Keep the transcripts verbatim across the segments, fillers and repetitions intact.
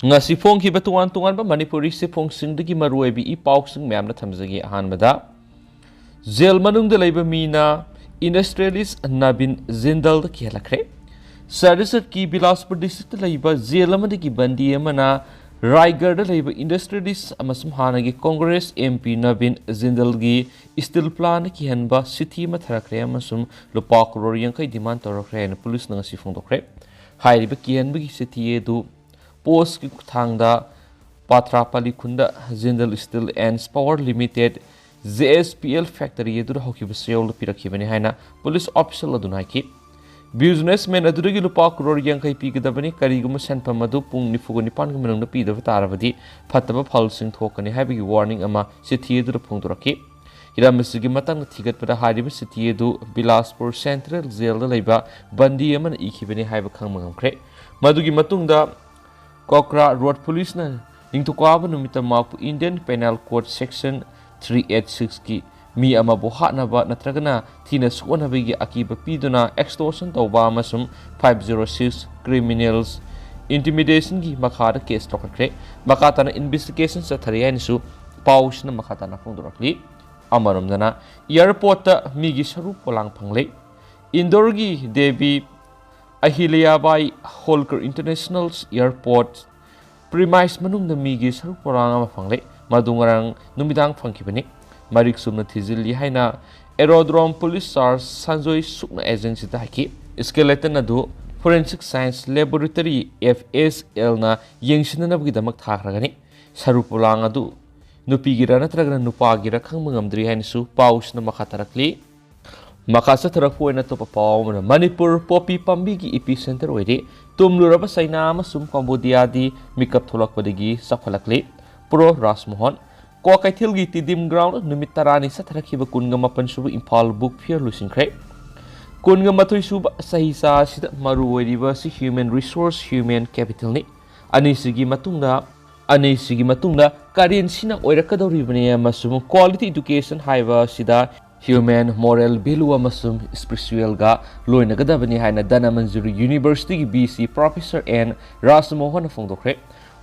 ꯉꯁꯤ ꯐꯣꯡꯈꯤꯕ ꯇꯣꯉꯥꯟ ꯇꯣꯉꯥꯟꯕ ꯃꯅꯤꯄꯨꯔꯤ ꯆꯦꯐꯣꯡꯁꯤꯡꯗꯒꯤ ꯃꯔꯨꯑꯣꯏꯕ ꯏ ꯄꯥꯎꯁꯤꯡ ꯃꯌꯥꯝꯅ ꯊꯝꯖꯒꯦ꯫ ꯑꯍꯥꯟꯕꯗ, ꯖꯦꯜ ꯃꯅꯨꯡꯗ ꯂꯩꯕ ꯃꯤꯅ industrialist ꯅꯕꯤꯟ ꯖꯤꯟꯗꯜꯗ ꯀꯤꯍꯜꯂꯛꯈ꯭ꯔꯦ꯫ ꯆꯇꯤꯁꯒꯔꯀꯤ ꯕꯤꯂꯥꯁꯄꯨꯔ districtꯇ ꯂꯩꯕ ꯖꯦꯜ ꯑꯃꯗꯒꯤ ꯕꯟꯗꯤ ꯑꯃꯅ ꯔꯥꯏꯒꯔꯗ ꯂꯩꯕ industrialist ꯑꯃꯁꯨꯡ ꯍꯥꯟꯅꯒꯤ Congress MP ꯅꯕꯤꯟ ꯖꯤꯟꯗꯜꯒꯤ steel plantꯇ ꯀꯤꯍꯟꯕ ꯆꯤꯊꯤ ꯑꯃ ꯊꯥꯔꯛꯈ꯭ꯔꯦ ꯑꯃꯁꯨꯡ ꯂꯨꯄꯥ ꯀꯔꯣꯔ ꯌꯥꯡꯈꯩ demand ꯇꯧꯔꯛꯈ꯭ꯔꯦ ꯍꯥꯏꯅ ꯄꯨꯂꯤꯁꯅ ꯉꯁꯤ ꯐꯣꯡꯗꯣꯛꯈ꯭ꯔꯦ꯫ ꯍꯥꯏꯔꯤꯕ ꯀꯤꯍꯟꯕꯒꯤ ꯆꯤꯊꯤ ꯑꯗꯨ ꯄꯣꯁꯀꯤ ꯈꯨꯠꯊꯥꯡꯗ ꯄꯥꯊ꯭ꯔꯥꯄꯥꯂꯤ ꯈꯨꯟꯗ Jindal Steel and Power Limited, JSPL factory ꯑꯗꯨꯗ ꯍꯧꯈꯤꯕ ꯆꯌꯣꯜꯗ ꯄꯤꯔꯛꯈꯤꯕꯅꯤ ꯍꯥꯏꯅ ꯄꯨꯂꯤꯁ official ꯑꯗꯨꯅ ꯍꯥꯏꯈꯤ꯫ Businessman ꯑꯗꯨꯗꯒꯤ ꯂꯨꯄꯥ ꯀꯔꯣꯔ ꯌꯥꯡꯈꯩ ꯄꯤꯒꯗꯕꯅꯤ, ꯀꯔꯤꯒꯨꯝꯕ ꯁꯦꯟꯐꯝ ꯑꯗꯨ ꯄꯨꯡ ꯅꯤꯐꯨꯒ ꯅꯤꯄꯥꯟꯒꯤ ꯃꯅꯨꯡꯗ ꯄꯤꯗꯕ ꯇꯥꯔꯕꯗꯤ ꯐꯠꯇꯕ ꯐꯜꯁꯤꯡ ꯊꯣꯛꯀꯅꯤ ꯍꯥꯏꯕꯒꯤ warning ꯑꯃ ꯆꯤꯊꯤ ꯑꯗꯨꯗ ꯐꯣꯡꯗꯣꯔꯛꯈꯤ꯫ ꯍꯤꯔꯝ ꯑꯁꯤꯒꯤ ꯃꯇꯥꯡꯗ ꯊꯤꯒꯠꯄꯗ ꯍꯥꯏꯔꯤꯕ ꯆꯤꯊꯤ ꯑꯗꯨ ꯕꯤꯂꯥꯁꯄꯨꯔ Central Jailꯗ ꯂꯩꯕ ꯕꯟꯗꯤ ꯑꯃꯅ ꯏꯈꯤꯕꯅꯤ ꯍꯥꯏꯕ ꯈꯪꯕ ꯉꯝꯈ꯭ꯔꯦ꯫ ꯃꯗꯨꯒꯤ ꯃꯇꯨꯡꯗ ꯀꯣꯀ꯭ꯔꯥ ꯔꯣꯗ ꯄꯨꯂꯤꯁꯅ ꯅꯤꯡꯊꯧꯀꯥꯕ ꯅꯨꯃꯤꯠꯇ ꯃꯍꯥꯛꯄꯨ Indian Penal Code Section three eight sixꯀꯤ ꯃꯤ ꯑꯃꯕꯨ ꯍꯥꯠꯅꯕ ꯅꯠꯇ꯭ꯔꯒꯅ ꯊꯤꯅ ꯁꯣꯛꯍꯟꯅꯕꯒꯤ ꯑꯀꯤꯕ ꯄꯤꯗꯨꯅ extortion ꯇꯧꯕ ꯑꯃꯁꯨꯡ five zero six criminals intimidationꯒꯤ ꯃꯈꯥꯗ case ꯂꯧꯈꯠꯈ꯭ꯔꯦ꯫ ꯃꯈꯥ ꯇꯥꯅ investigation ꯆꯠꯊꯔꯤ ꯍꯥꯏꯅꯁꯨ ꯄꯥꯎꯁꯤꯅ ꯃꯈꯥ ꯇꯥꯅ ꯐꯣꯡꯗꯣꯔꯛꯂꯤ꯫ ꯑꯃꯔꯣꯝꯗꯅ airportꯇ ꯃꯤꯒꯤ ꯁꯔꯨ ꯄꯣꯂꯥꯡ ꯐꯪꯂꯦ꯫ ꯏꯟꯗꯣꯔꯒꯤ Devi ꯑꯍꯤꯂꯤꯌꯥꯕꯥꯏ Holkar International Airport premise ꯃꯅꯨꯡꯗ ꯃꯤꯒꯤ ꯁꯔꯨ ꯄꯣꯂꯥꯡ ꯑꯃ ꯐꯪꯂꯦ꯫ ꯃꯗꯨ ꯉꯔꯥꯡ ꯅꯨꯃꯤꯗꯥꯡ ꯐꯪꯈꯤꯕꯅꯤ꯫ ꯃꯔꯤꯛ ꯆꯨꯝꯅ ꯊꯤꯖꯤꯜꯂꯤ ꯍꯥꯏꯅ Aerodrome Police Sir ꯁꯟꯖꯣꯏ ꯁꯨꯛꯅ agencyꯗ ꯍꯥꯏꯈꯤ꯫ Skeleton ꯑꯗꯨ Forensic Science Laboratory, FSLꯅ ꯌꯦꯡꯁꯤꯟꯅꯅꯕꯒꯤꯗꯃꯛ ꯊꯥꯈ꯭ꯔꯒꯅꯤ꯫ ꯁꯔꯨ ꯄꯣꯂꯥꯡ ꯑꯗꯨ ꯅꯨꯄꯤꯒꯤꯔ ꯅꯠꯇ꯭ꯔꯒꯅ ꯅꯨꯄꯥꯒꯤꯔ ꯈꯪꯕ ꯉꯝꯗ꯭ꯔꯤ ꯍꯥꯏꯅꯁꯨ ꯄꯥꯎꯁꯤꯅ ꯃꯈꯥ ꯇꯥꯔꯛꯂꯤ꯫ ꯃꯈꯥ ꯆꯠꯊꯔꯛꯄ ꯑꯣꯏꯅ ꯑꯇꯣꯞꯄ ꯄꯥꯎ ꯑꯃꯅ, ꯃꯅꯤꯄꯨꯔ poppy ꯄꯥꯝꯕꯤꯒꯤ epicentre ꯑꯣꯏꯔꯤ꯫ ꯇꯨꯝꯂꯨꯔꯕ ꯆꯩꯅꯥ ꯑꯃꯁꯨꯡ ꯀꯝꯕꯣꯗꯤꯌꯥꯗꯤ ꯃꯤꯀꯞ ꯊꯣꯛꯂꯛꯄꯗꯒꯤ ꯆꯥꯎꯈꯠꯂꯛꯂꯤ꯫ Pro ꯔꯥꯖꯃꯣꯍꯟ꯫ ꯀ꯭ꯋꯥꯀꯩꯊꯦꯜꯒꯤ ꯇꯤꯗꯤꯝ ground ꯅꯨꯃꯤꯠ ꯇꯔꯥꯅꯤ ꯆꯠꯊꯔꯛꯈꯤꯕ ꯀꯨꯟꯒ ꯃꯥꯄꯟ ꯁꯨꯕ ꯏꯝꯐꯥꯜ book fair ꯂꯣꯏꯁꯤꯟꯈ꯭ꯔꯦ꯫ ꯀꯨꯟꯒ ꯃꯥꯊꯣꯏ ꯁꯨꯕ ꯆꯍꯤꯆꯥ ꯑꯁꯤꯗ ꯃꯔꯨ ꯑꯣꯏꯔꯤꯕ ꯑꯁꯤ human resource, human capitalꯅꯤ꯫ ꯑꯅꯤꯁꯤꯒꯤ ꯃꯇꯨꯡꯗ ꯑꯅꯤꯁꯤꯒꯤ ꯃꯇꯨꯡꯗ currencyꯅ ꯑꯣꯏꯔꯛꯀꯗꯧꯔꯤꯕꯅꯤ ꯑꯃꯁꯨꯡ quality education ꯍꯥꯏꯕ ꯑꯁꯤꯗ human, moral value ꯑꯃꯁꯨꯡ spiritualꯒ ꯂꯣꯏꯅꯒꯗꯕꯅꯤ ꯍꯥꯏꯅ ꯙꯅꯃꯟꯖꯨꯔꯤ Universityꯒꯤ VC Professor N ꯔꯥꯖꯃꯣꯍꯟꯅ ꯐꯣꯡꯗꯣꯛꯈ꯭ꯔꯦ꯫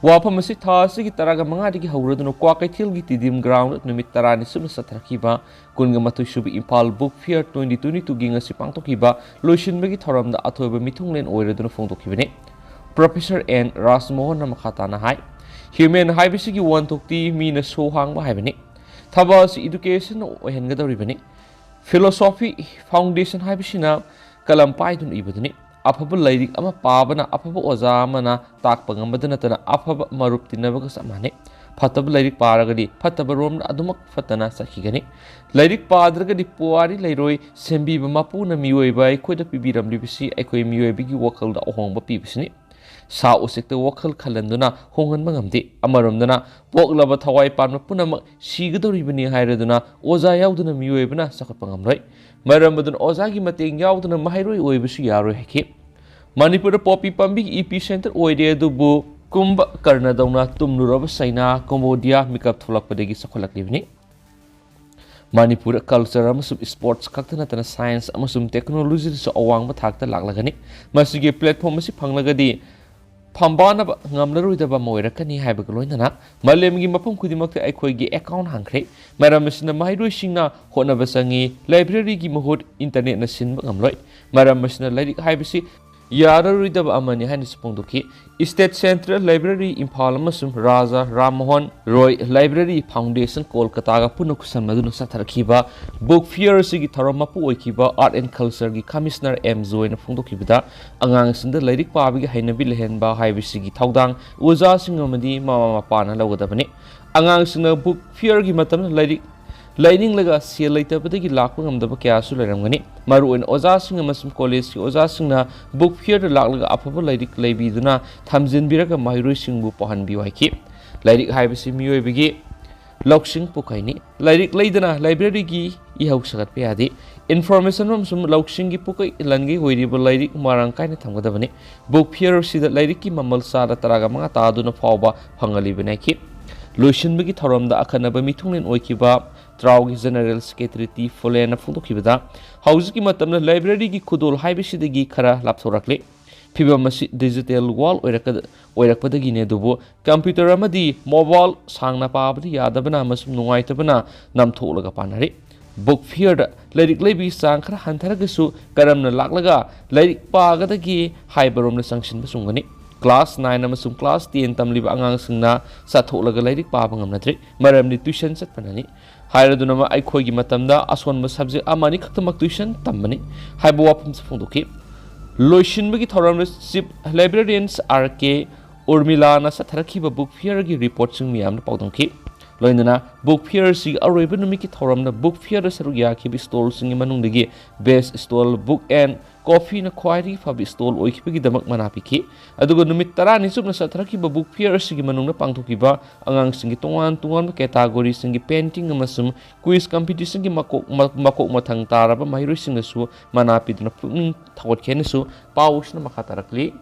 ꯋꯥꯐꯝ ꯑꯁꯤ ꯊꯥ ꯑꯁꯤꯒꯤ ꯇꯔꯥꯒ ꯃꯉꯥꯗꯒꯤ ꯍꯧꯔꯗꯨꯅ ꯀ꯭ꯋꯥꯀꯩꯊꯦꯜꯒꯤ ꯇꯤꯗꯤꯝ ꯒ꯭ꯔꯥꯎꯟꯗ ꯅꯨꯃꯤꯠ ꯇꯔꯥꯅꯤ ꯁꯨꯞꯅ ꯆꯠꯊꯔꯛꯈꯤꯕ ꯀꯨꯟꯒ ꯃꯥꯊꯣꯏ ꯁꯨꯕ Imphal book fair twenty twenty ꯇꯨꯒꯤ ꯉꯁꯤ ꯄꯥꯡꯊꯣꯛꯈꯤꯕ ꯂꯣꯏꯁꯤꯟꯕꯒꯤ ꯊꯧꯔꯝꯗ ꯑꯊꯣꯏꯕ ꯃꯤꯊꯨꯡꯂꯦꯟ ꯑꯣꯏꯔꯗꯨꯅ ꯐꯣꯡꯗꯣꯛꯈꯤꯕꯅꯤ꯫ ꯄ꯭ꯔꯣꯐꯦꯁꯔ ꯑꯦꯟ ꯔꯥꯖꯃꯣꯍꯟꯅ ꯃꯈꯥ ꯇꯥꯅ ꯍꯥꯏ, ꯍ꯭ꯌꯨꯃꯦꯟ ꯍꯥꯏꯕꯁꯤꯒꯤ ꯋꯥꯍꯟꯊꯣꯛꯇꯤ ꯃꯤꯅ ꯁꯣ ꯍꯥꯡꯕ ꯍꯥꯏꯕꯅꯤ꯫ ꯊꯕꯛ ꯑꯁꯤ ꯏꯗꯨꯀꯦꯁꯟꯅ ꯑꯣꯏꯍꯟꯒꯗꯧꯔꯤꯕꯅꯤ꯫ ꯐꯤꯂꯣꯁꯣꯐꯤ ꯐꯥꯎꯟꯗꯦꯁꯟ ꯍꯥꯏꯕꯁꯤꯅ ꯀꯂꯝ ꯄꯥꯏꯗꯨꯅ ꯏꯕꯗꯨꯅꯤ꯫ ꯑꯐꯕ ꯂꯥꯏꯔꯤꯛ ꯑꯃ ꯄꯥꯕꯅ ꯑꯐꯕ ꯑꯣꯖꯥ ꯑꯃꯅ ꯇꯥꯛꯄ ꯉꯝꯕꯗ ꯅꯠꯇꯅ ꯑꯐꯕ ꯃꯔꯨꯞ ꯇꯤꯟꯅꯕꯒ ꯆꯞ ꯃꯥꯟꯅꯩ꯫ ꯐꯠꯇꯕ ꯂꯥꯏꯔꯤꯛ ꯄꯥꯔꯒꯗꯤ ꯐꯠꯇꯕ ꯔꯣꯝꯗ ꯑꯗꯨꯃꯛ ꯐꯠꯇꯅ ꯆꯠꯈꯤꯒꯅꯤ꯫ ꯂꯥꯏꯔꯤꯛ ꯄꯥꯗ꯭ꯔꯒꯗꯤ ꯄꯨꯋꯥꯔꯤ ꯂꯩꯔꯣꯏ꯫ ꯁꯦꯝꯕꯤꯕ ꯃꯄꯨꯅ ꯃꯤꯑꯣꯏꯕ ꯑꯩꯈꯣꯏꯗ ꯄꯤꯕꯤꯔꯝꯂꯤꯕꯁꯤ ꯑꯩꯈꯣꯏ ꯃꯤꯑꯣꯏꯕꯒꯤ ꯋꯥꯈꯜꯗ ꯑꯍꯣꯡꯕ ꯄꯤꯕꯁꯤꯅꯤ꯫ ꯁꯥ ꯎꯆꯦꯛꯇ ꯋꯥꯈꯜ ꯈꯜꯍꯟꯗꯨꯅ ꯍꯣꯡꯍꯟꯕ ꯉꯝꯗꯦ꯫ ꯑꯃꯔꯣꯝꯗꯅ ꯄꯣꯛꯂꯕ ꯊꯋꯥꯏ ꯄꯥꯟꯕ ꯄꯨꯝꯅꯃꯛ ꯁꯤꯒꯗꯧꯔꯤꯕꯅꯤ ꯍꯥꯏꯔꯗꯨꯅ ꯑꯣꯖꯥ ꯌꯥꯎꯗꯅ ꯃꯤꯑꯣꯏꯕꯅ ꯆꯥꯎꯈꯠꯄ ꯉꯝꯂꯣꯏ꯫ ꯃꯔꯝ ꯑꯗꯨꯅ ꯑꯣꯖꯥꯒꯤ ꯃꯇꯦꯡ ꯌꯥꯎꯗꯅ ꯃꯍꯩꯔꯣꯏ ꯑꯣꯏꯕꯁꯨ ꯌꯥꯔꯣꯏ ꯍꯥꯏꯈꯤ꯫ ꯃꯅꯤꯄꯨꯔꯗ ꯄꯣꯄꯤ ꯄꯥꯝꯕꯤꯒꯤ ꯏꯄꯤ ꯁꯦꯟꯇꯔ ꯑꯣꯏꯔꯦ, ꯑꯗꯨꯕꯨ ꯀꯨꯝꯚ ꯀꯔꯅꯗꯧꯅ ꯇꯨꯝꯂꯨꯔꯕ ꯆꯩꯅꯥ, ꯀꯝꯕꯣꯗꯤꯌꯥ ꯃꯤꯀꯞ ꯊꯣꯛꯂꯛꯄꯗꯒꯤ ꯆꯥꯎꯈꯠꯂꯛꯂꯤꯕꯅꯤ꯫ ꯃꯅꯤꯄꯨꯔꯗ ꯀꯜꯆꯔ ꯑꯃꯁꯨꯡ ꯁ꯭ꯄꯣꯔꯠꯁ ꯈꯛꯇ ꯅꯠꯇꯅ ꯁꯥꯏꯟꯁ ꯑꯃꯁꯨꯡ ꯇꯦꯛꯅꯣꯂꯣꯖꯤꯗꯁꯨ ꯑꯋꯥꯡꯕ ꯊꯥꯛꯇ ꯂꯥꯛꯂꯒꯅꯤ꯫ ꯃꯁꯤꯒꯤ ꯄ꯭ꯂꯦꯠꯐꯣꯝ ꯑꯁꯤ ꯐꯪꯂꯒꯗꯤ ꯐꯝꯕꯥꯅꯕ ꯉꯝꯂꯔꯣꯏꯗꯕ ꯑꯃ ꯑꯣꯏꯔꯛꯀꯅꯤ ꯍꯥꯏꯕꯒ ꯂꯣꯏꯅꯅ ꯃꯥꯂꯦꯝꯒꯤ ꯃꯐꯝ ꯈꯨꯗꯤꯡꯃꯛꯇ ꯑꯩꯈꯣꯏꯒꯤ ꯑꯦꯀꯥꯎꯟ ꯍꯥꯡꯈ꯭ꯔꯦ꯫ ꯃꯔꯝ ꯑꯁꯤꯅ ꯃꯍꯩꯔꯣꯏꯁꯤꯡꯅ ꯍꯣꯠꯅꯕ ꯆꯪꯏ꯫ ꯂꯥꯏꯕ꯭ꯔꯦꯔꯤꯒꯤ ꯃꯍꯨꯠ ꯏꯟꯇꯔꯅꯦꯠꯅ ꯁꯤꯟꯕ ꯉꯝꯂꯣꯏ꯫ ꯃꯔꯝ ꯑꯁꯤꯅ ꯂꯥꯏꯔꯤꯛ ꯍꯥꯏꯕꯁꯤ ꯌꯥꯔꯔꯣꯏꯗꯕ ꯑꯃꯅꯤ ꯍꯥꯏꯅꯁꯨ ꯐꯣꯡꯗꯣꯛꯈꯤ꯫ ꯁ꯭ꯇꯦꯠ ꯁꯦꯟꯇ꯭ꯔꯦꯜ ꯂꯥꯏꯕ꯭ꯔꯦꯔꯤ ꯏꯝꯐꯥꯜ ꯑꯃꯁꯨꯡ ꯔꯥꯖꯥ ꯔꯥꯝ ꯃꯣꯍꯟ ꯔꯣꯏ ꯂꯥꯏꯕ꯭ꯔꯦꯔꯤ ꯐꯥꯎꯟꯗꯦꯁꯟ ꯀꯣꯜꯀꯇꯥꯒ ꯄꯨꯟꯅ ꯈꯨꯠꯁꯝꯅꯗꯨꯅ ꯆꯠꯊꯔꯛꯈꯤꯕ ꯕꯨꯛ ꯐꯤꯌꯔ ꯑꯁꯤꯒꯤ ꯊꯧꯔꯝ ꯃꯄꯨ ꯑꯣꯏꯈꯤꯕ ꯑꯥꯔꯠ ꯑꯦꯟ ꯀꯜꯆꯔꯒꯤ ꯀꯃꯤꯁꯅꯔ ꯑꯦꯝ ꯖꯣꯏꯅ ꯐꯣꯡꯗꯣꯛꯈꯤꯕꯗ, ꯑꯉꯥꯡꯁꯤꯡꯗ ꯂꯥꯏꯔꯤꯛ ꯄꯥꯕꯒꯤ ꯍꯩꯅꯕꯤ ꯂꯩꯍꯟꯕ ꯍꯥꯏꯕꯁꯤꯒꯤ ꯊꯧꯗꯥꯡ ꯑꯣꯖꯥꯁꯤꯡ ꯑꯃꯗꯤ ꯃꯃꯥ ꯃꯄꯥꯅ ꯂꯧꯒꯗꯕꯅꯤ꯫ ꯑꯉꯥꯡꯁꯤꯡꯅ ꯕꯨꯛ ꯐꯤꯌꯔꯒꯤ ꯃꯇꯝꯗ ꯂꯥꯏꯔꯤꯛ ꯂꯩꯅꯤꯡꯂꯒ ꯁꯦꯜ ꯂꯩꯇꯕꯗꯒꯤ ꯂꯥꯛꯄ ꯉꯝꯗꯕ ꯀꯌꯥꯁꯨ ꯂꯩꯔꯝꯒꯅꯤ꯫ ꯃꯔꯨꯑꯣꯏꯅ ꯑꯣꯖꯥꯁꯤꯡ ꯑꯃꯁꯨꯡ ꯀꯣꯂꯦꯖꯀꯤ ꯑꯣꯖꯥꯁꯤꯡꯅ ꯕꯨꯛ ꯐꯤꯌꯔꯗ ꯂꯥꯛꯂꯒ ꯑꯐꯕ ꯂꯥꯏꯔꯤꯛ ꯂꯩꯕꯤꯗꯨꯅ ꯊꯝꯖꯤꯟꯕꯤꯔꯒ ꯃꯍꯩꯔꯣꯏꯁꯤꯡꯕꯨ ꯄꯥꯍꯟꯕꯤꯌꯨ ꯍꯥꯏꯈꯤ꯫ ꯂꯥꯏꯔꯤꯛ ꯍꯥꯏꯕꯁꯤ ꯃꯤꯑꯣꯏꯕꯒꯤ ꯂꯧꯁꯤꯡ ꯄꯨꯈꯩꯅꯤ꯫ ꯂꯥꯏꯔꯤꯛ ꯂꯩꯗꯅ ꯂꯥꯏꯕ꯭ꯔꯦꯔꯤꯒꯤ ꯏꯍꯧ ꯁꯥꯒꯠꯄ ꯌꯥꯗꯦ꯫ ꯏꯟꯐꯣꯔꯃꯦꯁꯟ ꯑꯃꯁꯨꯡ ꯂꯧꯁꯤꯡꯒꯤ ꯄꯨꯀꯩ ꯂꯟꯒꯤ ꯑꯣꯏꯔꯤꯕ ꯂꯥꯏꯔꯤꯛ ꯃꯔꯥꯡ ꯀꯥꯏꯅ ꯊꯝꯒꯗꯕꯅꯤ꯫ ꯕꯨꯛ ꯐꯤꯌꯔ ꯑꯁꯤꯗ ꯂꯥꯏꯔꯤꯛꯀꯤ ꯃꯃꯜ ꯆꯥꯗ ꯇꯔꯥꯒ ꯃꯉꯥ ꯇꯥꯗꯨꯅ ꯐꯥꯎꯕ ꯐꯪꯍꯜꯂꯤꯕꯅꯤ ꯍꯥꯏꯈꯤ꯫ ꯂꯣꯏꯁꯤꯟꯕꯒꯤ ꯊꯧꯔꯝꯗ ꯑꯈꯟꯅꯕ ꯃꯤꯊꯨꯡꯂꯦꯟ ꯑꯣꯏꯈꯤꯕ ꯇ꯭ꯔꯥꯎꯒꯤ ꯖꯦꯅꯔꯦꯜ ꯁꯦꯀ꯭ꯔꯦꯇꯔꯤ ꯇꯤ ꯐꯨꯂꯦꯟꯅ ꯐꯣꯡꯗꯣꯛꯈꯤꯕꯗ, ꯍꯧꯖꯤꯛꯀꯤ ꯃꯇꯝꯗ ꯂꯥꯏꯕ꯭ꯔꯦꯔꯤꯒꯤ ꯈꯨꯗꯣꯜ ꯍꯥꯏꯕꯁꯤꯗꯒꯤ ꯈꯔ ꯂꯥꯞꯊꯣꯔꯛꯂꯦ꯫ ꯐꯤꯕꯝ ꯑꯁꯤ digital world ꯑꯣꯏꯔꯛꯀꯗ-, ꯑꯣꯏꯔꯛꯄꯗꯒꯤꯅꯤ꯫ ꯑꯗꯨꯕꯨ computer ꯑꯃꯗꯤ mobile ꯁꯥꯡꯅ ꯄꯥꯕꯗꯤ ꯌꯥꯗꯕꯅ ꯑꯃꯁꯨꯡ ꯅꯨꯡꯉꯥꯏꯇꯕꯅ ꯅꯝꯊꯣꯛꯂꯒ ꯄꯥꯅꯔꯤ꯫ Book fairꯗ ꯂꯥꯏꯔꯤꯛ ꯂꯩꯕꯒꯤ ꯆꯥꯡ ꯈꯔ ꯍꯟꯊꯔꯒꯁꯨ ꯀꯔꯝꯅ ꯂꯥꯛꯂꯒ ꯂꯥꯏꯔꯤꯛ ꯄꯥꯒꯗꯒꯦ ꯍꯥꯏꯕꯔꯣꯝꯗ ꯆꯪꯁꯤꯟꯕ ꯆꯨꯝꯒꯅꯤ꯫ Class nine ꯑꯃꯁꯨꯡ class ten ꯇꯝꯂꯤꯕ ꯑꯉꯥꯡꯁꯤꯡꯅ ꯆꯠꯊꯣꯛꯂꯒ ꯂꯥꯏꯔꯤꯛ ꯄꯥꯕ ꯉꯝꯅꯗ꯭ꯔꯤ, ꯃꯔꯝꯗꯤ tuition ꯆꯠꯄꯅꯅꯤ꯫ ꯍꯥꯏꯔꯗꯨꯅ ꯑꯩꯈꯣꯏꯒꯤ ꯃꯇꯝꯗ ꯑꯁꯣꯟꯕ subject ꯑꯃ ꯑꯅꯤ ꯈꯛꯇꯃꯛ tuition ꯇꯝꯕꯅꯤ ꯍꯥꯏꯕ ꯋꯥꯐꯝꯁꯨ ꯐꯣꯡꯗꯣꯛꯈꯤ꯫ ꯂꯣꯏꯁꯤꯟꯕꯒꯤ ꯊꯧꯔꯝꯗ Chief Librarians R K ꯎꯔꯃꯤꯂꯥꯅ ꯆꯠꯊꯔꯛꯈꯤꯕ book fairꯒꯤ reportꯁꯤꯡ ꯃꯤꯌꯥꯝꯅ ꯄꯥꯎꯗꯝꯈꯤ꯫ ꯂꯣꯏꯅꯅ book fairꯁꯤꯒꯤ ꯑꯔꯣꯏꯕ ꯅꯨꯃꯤꯠꯀꯤ ꯊꯧꯔꯝꯗ book fairꯗ ꯁꯔꯨꯛ ꯌꯥꯈꯤꯕ stallꯁꯤꯡꯒꯤ ꯃꯅꯨꯡꯗꯒꯤ best stall, book and coffeeꯅ ꯈ꯭ꯋꯥꯏꯗꯒꯤ ꯐꯕ stall ꯑꯣꯏꯈꯤꯕꯒꯤꯗꯃꯛ ꯃꯅꯥ ꯄꯤꯈꯤ꯫ ꯑꯗꯨꯒ ꯅꯨꯃꯤꯠ ꯇꯔꯥꯅꯤ ꯆꯨꯞꯅ ꯆꯠꯊꯔꯛꯈꯤꯕ book fair ꯑꯁꯤꯒꯤ ꯃꯅꯨꯡꯗ ꯄꯥꯡꯊꯣꯛꯈꯤꯕ ꯑꯉꯥꯡꯁꯤꯡꯒꯤ ꯇꯣꯉꯥꯟ ꯇꯣꯉꯥꯟꯕ categoryꯁꯤꯡꯒꯤ painting ꯑꯃꯁꯨꯡ quiz competitionꯒꯤ ꯃꯀꯣꯛ, ꯃ-, ꯃꯀꯣꯛ ꯃꯊꯪ ꯇꯥꯔꯕ ꯃꯍꯩꯔꯣꯏꯁꯤꯡꯅꯁꯨ ꯃꯅꯥ ꯄꯤꯗꯨꯅ ꯄꯨꯛꯅꯤꯡ ꯊꯧꯒꯠꯈꯤ ꯍꯥꯏꯅꯁꯨ ꯄꯥꯎꯁꯤꯅ ꯃꯈꯥ ꯇꯥꯔꯛꯂꯤ꯫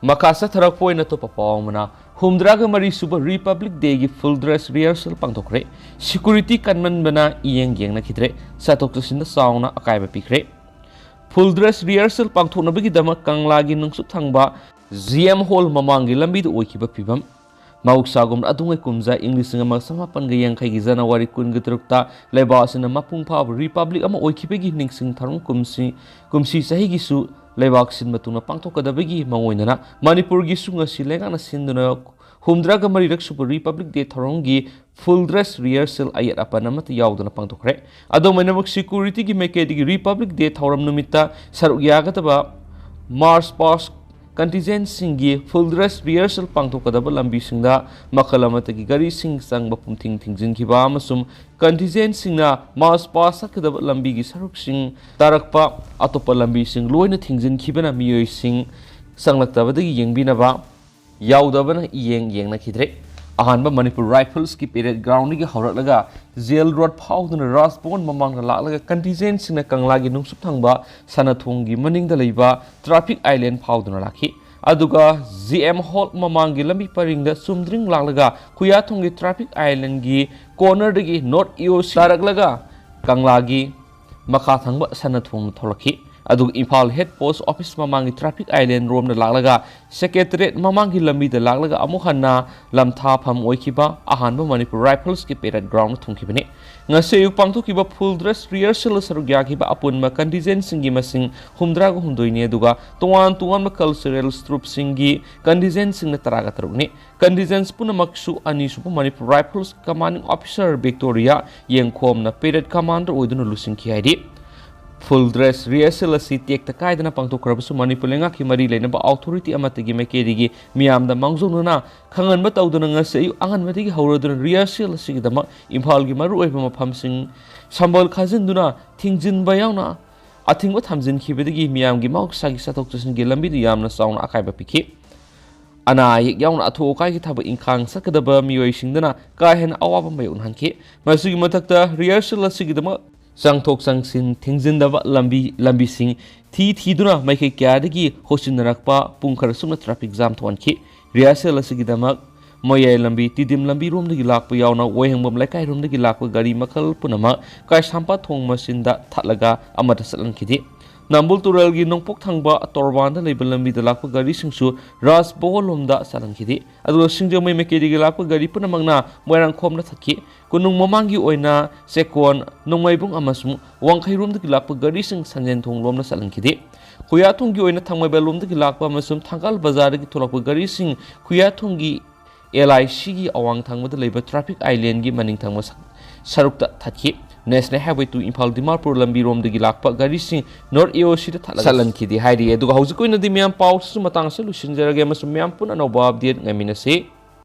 ꯃꯈꯥ ꯆꯠꯊꯔꯛꯄ ꯑꯣꯏꯅ ꯑꯇꯣꯞꯄ ꯄꯥꯎ ꯑꯃꯅ, ꯍꯨꯝꯗ꯭ꯔꯥꯒ ꯃꯔꯤ ꯁꯨꯕ Republic Dayꯒꯤ full dress rehearsal ꯄꯥꯡꯊꯣꯛꯈ꯭ꯔꯦ꯫ Security ꯀꯟꯃꯟꯕꯅ ꯏꯌꯦꯡ ꯌꯦꯡꯅꯈꯤꯗ꯭ꯔꯦ꯫ ꯆꯠꯊꯣꯛ ꯆꯠꯁꯤꯟꯗ ꯆꯥꯎꯅ ꯑꯀꯥꯏꯕ ꯄꯤꯈ꯭ꯔꯦ꯫ Full dress rehearsal ꯄꯥꯡꯊꯣꯛꯅꯕꯒꯤꯗꯃꯛ ꯀꯪꯂꯥꯒꯤ ꯅꯨꯡꯆꯨꯞ ꯊꯪꯕ G M Hall ꯃꯃꯥꯡꯒꯤ ꯂꯝꯕꯤꯗ ꯑꯣꯏꯈꯤꯕ ꯐꯤꯕꯝ꯫ ꯃꯍꯧꯁꯥꯒꯨꯝꯅ ꯑꯗꯨꯉꯩ ꯀꯨꯝꯖꯥ ꯏꯪ ꯂꯤꯁꯤꯡ ꯑꯃ ꯆꯃꯥꯄꯟꯒ ꯌꯥꯡꯈꯩꯒꯤ January ꯀꯨꯟꯒ ꯇꯔꯨꯛꯇ ꯂꯩꯕꯥꯛ ꯑꯁꯤꯅ ꯃꯄꯨꯡ ꯐꯥꯕ Republic ꯑꯃ ꯑꯣꯏꯈꯤꯕꯒꯤ ꯅꯤꯡꯁꯤꯡ ꯊꯧꯔꯝ ꯀꯨꯝꯁꯤ, ꯀꯨꯝꯁꯤ ꯆꯍꯤꯒꯤꯁꯨ ꯂꯩꯕꯥꯛ ꯁꯤꯟꯕ ꯊꯨꯡꯅ ꯄꯥꯡꯊꯣꯛꯀꯗꯕꯒꯤ ꯃꯑꯣꯡ ꯑꯣꯏꯅꯅ ꯃꯅꯤꯄꯨꯔꯒꯤꯁꯨ ꯉꯁꯤ ꯂꯩꯉꯥꯛꯅ ꯁꯤꯟꯗꯨꯅ ꯍꯨꯝꯗ꯭ꯔꯥꯒ ꯃꯔꯤꯔꯛ ꯁꯨꯕ Republic Day ꯊꯧꯔꯝꯒꯤ full dress rehearsal ꯑꯌꯦꯠ ꯑꯄꯟ ꯑꯃꯠꯇ ꯌꯥꯎꯗꯅ ꯄꯥꯡꯊꯣꯛꯈ꯭ꯔꯦ꯫ ꯑꯗꯨꯝ ꯑꯣꯏꯅꯃꯛ securityꯒꯤ ꯃꯥꯏꯀꯩꯗꯒꯤ Republic Day ꯊꯧꯔꯝ ꯅꯨꯃꯤꯠꯇ ꯁꯔꯨꯛ ꯌꯥꯒꯗꯕ March Past contingentꯁꯤꯡꯒꯤ full dress rehearsal ꯄꯥꯡꯊꯣꯛꯀꯗꯕ ꯂꯝꯕꯤꯁꯤꯡꯗ ꯃꯈꯜ ꯑꯃꯠꯇꯒꯤ ꯒꯥꯔꯤꯁꯤꯡ ꯆꯪꯕ ꯄꯨꯝꯊꯤꯡ ꯊꯤꯡꯖꯤꯟꯈꯤꯕ ꯑꯃꯁꯨꯡ contingentꯁꯤꯡꯅ March Past ꯆꯠꯀꯗꯕ ꯂꯝꯕꯤꯒꯤ ꯁꯔꯨꯛꯁꯤꯡ ꯇꯥꯔꯛꯄ ꯑꯇꯣꯞꯄ ꯂꯝꯕꯤꯁꯤꯡ ꯂꯣꯏꯅ ꯊꯤꯡꯖꯤꯟꯈꯤꯕꯅ ꯃꯤꯑꯣꯏꯁꯤꯡ ꯆꯪꯂꯛꯇꯕꯗꯒꯤ ꯌꯦꯡꯕꯤꯅꯕ ꯌꯥꯎꯗꯕꯅ ꯏꯌꯦꯡ ꯌꯦꯡꯅꯈꯤꯗ꯭ꯔꯦ꯫ ꯑꯍꯥꯟꯕ ꯃꯅꯤꯄꯨꯔ Riflesꯀꯤ parade groundꯗꯒꯤ ꯍꯧꯔꯛꯂꯒ Jail Road ꯐꯥꯎꯗꯨꯅ ꯔꯥꯖꯚꯋꯟ ꯃꯃꯥꯡꯗ ꯂꯥꯛꯂꯒ contingentꯁꯤꯡꯅ ꯀꯪꯂꯥꯒꯤ ꯅꯨꯡꯆꯨꯞ ꯊꯪꯕ ꯁꯅꯥꯊꯣꯡꯒꯤ ꯃꯅꯤꯡꯗ ꯂꯩꯕ Traffic Island ꯐꯥꯎꯗꯨꯅ ꯂꯥꯛꯈꯤ꯫ ꯑꯗꯨꯒ G M Hall ꯃꯃꯥꯡꯒꯤ ꯂꯝꯕꯤ ꯄꯔꯤꯡꯗ ꯆꯨꯝꯗ꯭ꯔꯤꯡ ꯂꯥꯛꯂꯒ ꯈꯨꯌꯥꯊꯣꯡꯒꯤ Traffic Islandꯒꯤ cornerꯗꯒꯤ North E O C ꯇꯥꯔꯛꯂꯒ ꯀꯪꯂꯥꯒꯤ ꯃꯈꯥ ꯊꯪꯕ ꯁꯅꯥꯊꯣꯡꯗ ꯊꯣꯛꯂꯛꯈꯤ꯫ ꯑꯗꯨꯒ ꯏꯝꯐꯥꯜ ꯍꯦꯗ ꯄꯣꯁ ꯑꯣꯐꯤꯁ ꯃꯃꯥꯡꯒꯤ ꯇ꯭ꯔꯥꯐꯤꯛ ꯑꯥꯏꯂꯦꯟ ꯔꯣꯝꯗ ꯂꯥꯛꯂꯒ ꯁꯦꯀ꯭ꯔꯦꯇꯔꯤꯌꯦꯠ ꯃꯃꯥꯡꯒꯤ ꯂꯝꯕꯤꯗ ꯂꯥꯛꯂꯒ ꯑꯃꯨꯛ ꯍꯟꯅ ꯂꯝꯊꯥꯐꯝ ꯑꯣꯏꯈꯤꯕ ꯑꯍꯥꯟꯕ ꯃꯅꯤꯄꯨꯔ ꯔꯥꯏꯐꯜꯁꯀꯤ ꯄꯦꯔꯦꯗ ꯒ꯭ꯔꯥꯎꯟꯗ ꯊꯨꯡꯈꯤꯕꯅꯤ꯫ ꯉꯁꯤ ꯑꯌꯨꯛ ꯄꯥꯡꯊꯣꯛꯈꯤꯕ ꯐꯨꯜ ꯗ꯭ꯔꯦꯁ ꯔꯤꯍꯔꯁꯦꯜ ꯁꯔꯨꯛ ꯌꯥꯈꯤꯕ ꯑꯄꯨꯟꯕ ꯀꯟꯇꯤꯟꯖꯦꯟꯁꯤꯡꯒꯤ ꯃꯁꯤꯡ ꯍꯨꯝꯗ꯭ꯔꯥꯒ ꯍꯨꯝꯗꯣꯏꯅꯤ, ꯑꯗꯨꯒ ꯇꯣꯉꯥꯟ ꯇꯣꯉꯥꯟꯕ ꯀꯜꯆꯔꯦꯜ ꯇ꯭ꯔꯨꯞꯁꯤꯡꯒꯤ ꯀꯟꯇꯤꯟꯖꯦꯟꯁꯤꯡꯅ ꯇꯔꯥꯒ ꯇꯔꯨꯛꯅꯤ꯫ ꯀꯟꯇꯤꯟꯖꯦꯟꯁ ꯄꯨꯝꯅꯃꯛꯁꯨ ꯑꯅꯤꯁꯨꯕ Manipur rifles commanding officer Victoria ꯌꯦꯡꯈꯣꯝꯅ ꯄꯦꯔꯦꯗ ꯀꯃꯥꯟꯗꯔ ꯑꯣꯏꯗꯨꯅ ꯂꯨꯆꯤꯡꯈꯤ ꯍꯥꯏꯔꯤ꯫ ꯐꯨꯜ ꯗ꯭ꯔꯦꯁ ꯔꯤꯍꯔꯁꯦꯜ ꯑꯁꯤ ꯇꯦꯛꯇ ꯀꯥꯏꯗꯅ ꯄꯥꯡꯊꯣꯛꯈ꯭ꯔꯕꯁꯨ, ꯃꯅꯤꯄꯨꯔ ꯂꯩꯉꯥꯛꯀꯤ ꯃꯔꯤ ꯂꯩꯅꯕ ꯑꯣꯊꯣꯔꯤꯇꯤ ꯑꯃꯠꯇꯒꯤ ꯃꯥꯏꯀꯩꯗꯒꯤ ꯃꯤꯌꯥꯝꯗ ꯃꯥꯡꯖꯧꯅꯅ ꯈꯪꯍꯟꯕ ꯇꯧꯗꯨꯅ ꯉꯁꯤ ꯑꯌꯨꯛ ꯑꯉꯟꯕꯗꯒꯤ ꯍꯧꯔꯗꯨꯅ ꯔꯤꯍꯔꯁꯦꯜ ꯑꯁꯤꯒꯤꯗꯃꯛ ꯏꯝꯐꯥꯜꯒꯤ ꯃꯔꯨꯑꯣꯏꯕ ꯃꯐꯝꯁꯤꯡ ꯁꯝꯕꯜ ꯈꯥꯖꯤꯟꯗꯨꯅ ꯊꯤꯡꯖꯤꯟꯕ ꯌꯥꯎꯅ ꯑꯊꯤꯡꯕ ꯊꯝꯖꯤꯟꯈꯤꯕꯗꯒꯤ ꯃꯤꯌꯥꯝꯒꯤ ꯃꯍꯧꯁꯥꯒꯤ ꯆꯠꯊꯣꯛ ꯆꯠꯁꯤꯟꯒꯤ ꯂꯝꯕꯤꯗ ꯌꯥꯝꯅ ꯆꯥꯎꯅ ꯑꯀꯥꯏꯕ ꯄꯤꯈꯤ꯫ ꯑꯅꯥ ꯑꯌꯦꯛ ꯌꯥꯎꯅ ꯑꯊꯨ ꯑꯀꯥꯏꯒꯤ ꯊꯕꯛ ꯏꯪꯈꯥꯡ ꯆꯠꯀꯗꯕ ꯃꯤꯑꯣꯏꯁꯤꯡꯗꯅ ꯀꯥ ꯍꯦꯟꯅ ꯑꯋꯥꯕ ꯃꯥꯌꯣꯛꯅꯍꯟꯈꯤ꯫ ꯃꯁꯤꯒꯤ ꯃꯊꯛꯇ ꯔꯤꯍꯔꯁꯦꯜ ꯑꯁꯤꯒꯤꯗꯃꯛ ꯆꯪꯊꯣꯛ ꯆꯪꯁꯤꯟ ꯊꯤꯡꯖꯤꯟꯗꯕ ꯂꯝꯕꯤ, ꯂꯝꯕꯤꯁꯤꯡ ꯊꯤ ꯊꯤꯗꯨꯅ ꯃꯥꯏꯀꯩ ꯀꯌꯥꯗꯒꯤ ꯍꯣꯠꯆꯤꯟꯅꯔꯛꯄ ꯄꯨꯡ ꯈꯔ ꯆꯨꯞꯅ ꯇ꯭ꯔꯥꯐꯤꯛ ꯖꯥꯝ ꯊꯣꯛꯍꯟꯈꯤ꯫ ꯔꯤꯍꯔꯁꯦꯜ ꯑꯁꯤꯒꯤꯗꯃꯛ ꯃꯌꯥꯏ ꯂꯝꯕꯤ, ꯇꯤꯗꯤꯝ ꯂꯝꯕꯤꯔꯣꯝꯗꯒꯤ ꯂꯥꯛꯄ ꯌꯥꯎꯅ ꯋꯥꯍꯦꯡꯕꯝ ꯂꯩꯀꯥꯏꯔꯣꯝꯗꯒꯤ ꯂꯥꯛꯄ ꯒꯥꯔꯤ ꯃꯈꯜ ꯄꯨꯝꯅꯃꯛ ꯀꯩꯁꯥꯝꯄꯥꯠ ꯊꯣꯡ ꯃꯆꯤꯟꯗ ꯊꯠꯂꯒ ꯑꯃꯠꯇ ꯆꯠꯍꯟꯈꯤꯗꯦ꯫ ꯅꯝꯕꯨꯜ ꯇꯨꯔꯦꯜꯒꯤ ꯅꯣꯡꯄꯣꯛ ꯊꯪꯕ ꯇꯣꯔꯕꯥꯟꯗ ꯂꯩꯕ ꯂꯝꯕꯤꯗ ꯂꯥꯛꯄ ꯒꯥꯔꯤꯁꯤꯡꯁꯨ ꯔꯥꯖ ꯚꯋꯟ ꯂꯣꯝꯗ ꯆꯠꯍꯟꯈꯤꯗꯦ꯫ ꯑꯗꯨꯒ ꯁꯤꯡꯖꯃꯩ ꯃꯥꯏꯀꯩꯗꯒꯤ ꯂꯥꯛꯄ ꯒꯥꯔꯤ ꯄꯨꯝꯅꯃꯛꯅ ꯃꯣꯏꯔꯥꯡꯈꯣꯝꯗ ꯊꯠꯈꯤ꯫ ꯀꯣꯅꯨꯡ ꯃꯃꯥꯡꯒꯤ ꯑꯣꯏꯅ ꯆꯦꯛꯀꯣꯟ, ꯅꯣꯡꯃꯥꯏꯕꯨꯡ ꯑꯃꯁꯨꯡ ꯋꯥꯡꯈꯩꯔꯣꯝꯗꯒꯤ ꯂꯥꯛꯄ ꯒꯥꯔꯤꯁꯤꯡ ꯁꯟꯖꯦꯟ ꯊꯣꯡ ꯂꯣꯝꯗ ꯆꯠꯍꯟꯈꯤꯗꯦ꯫ ꯈꯨꯌꯥꯊꯣꯡꯒꯤ ꯑꯣꯏꯅ ꯊꯥꯡꯃꯩꯕꯟ ꯂꯣꯝꯗꯒꯤ ꯂꯥꯛꯄ ꯑꯃꯁꯨꯡ ꯊꯪꯒꯥꯜ ꯕꯖꯥꯔꯗꯒꯤ ꯊꯣꯛꯂꯛꯄ ꯒꯥꯔꯤꯁꯤꯡ ꯈꯨꯌꯥꯊꯣꯡꯒꯤ ꯑꯦꯜ ꯑꯥꯏ ꯁꯤꯒꯤ ꯑꯋꯥꯡ ꯊꯪꯕꯗ ꯂꯩꯕ ꯇ꯭ꯔꯥꯐꯤꯛ ꯑꯥꯏꯂꯦꯟꯒꯤ ꯃꯅꯤꯡ ꯊꯪꯕ ꯁ-, ꯁꯔꯨꯛꯇ ꯊꯠꯈꯤ꯫ National highway two Imphal Dimapur ꯂꯝꯕꯤꯔꯣꯝꯗꯒꯤ ꯂꯥꯛꯄ ꯒꯥꯔꯤꯁꯤꯡ ꯅꯣꯔꯠ ꯑꯦ ꯑꯣ ꯁꯤꯗ ꯊꯠꯂꯒ ꯆꯠꯍꯟꯈꯤꯗꯦ ꯍꯥꯏꯔꯤ꯫ ꯑꯗꯨꯒ ꯍꯧꯖꯤꯛꯀꯤ ꯑꯣꯏꯅꯗꯤ ꯃꯌꯥꯝ ꯄꯥꯎꯁꯤꯁꯨ ꯃꯇꯥꯡ ꯑꯁꯤꯗ ꯂꯣꯏꯁꯤꯟꯖꯔꯒꯦ ꯑꯃꯁꯨꯡ ꯃꯌꯥꯝ ꯄꯨꯟꯅ ꯑꯅꯧꯕ ꯑꯞꯗꯦꯠ ꯉꯥꯏꯃꯤꯟꯅꯁꯤ꯫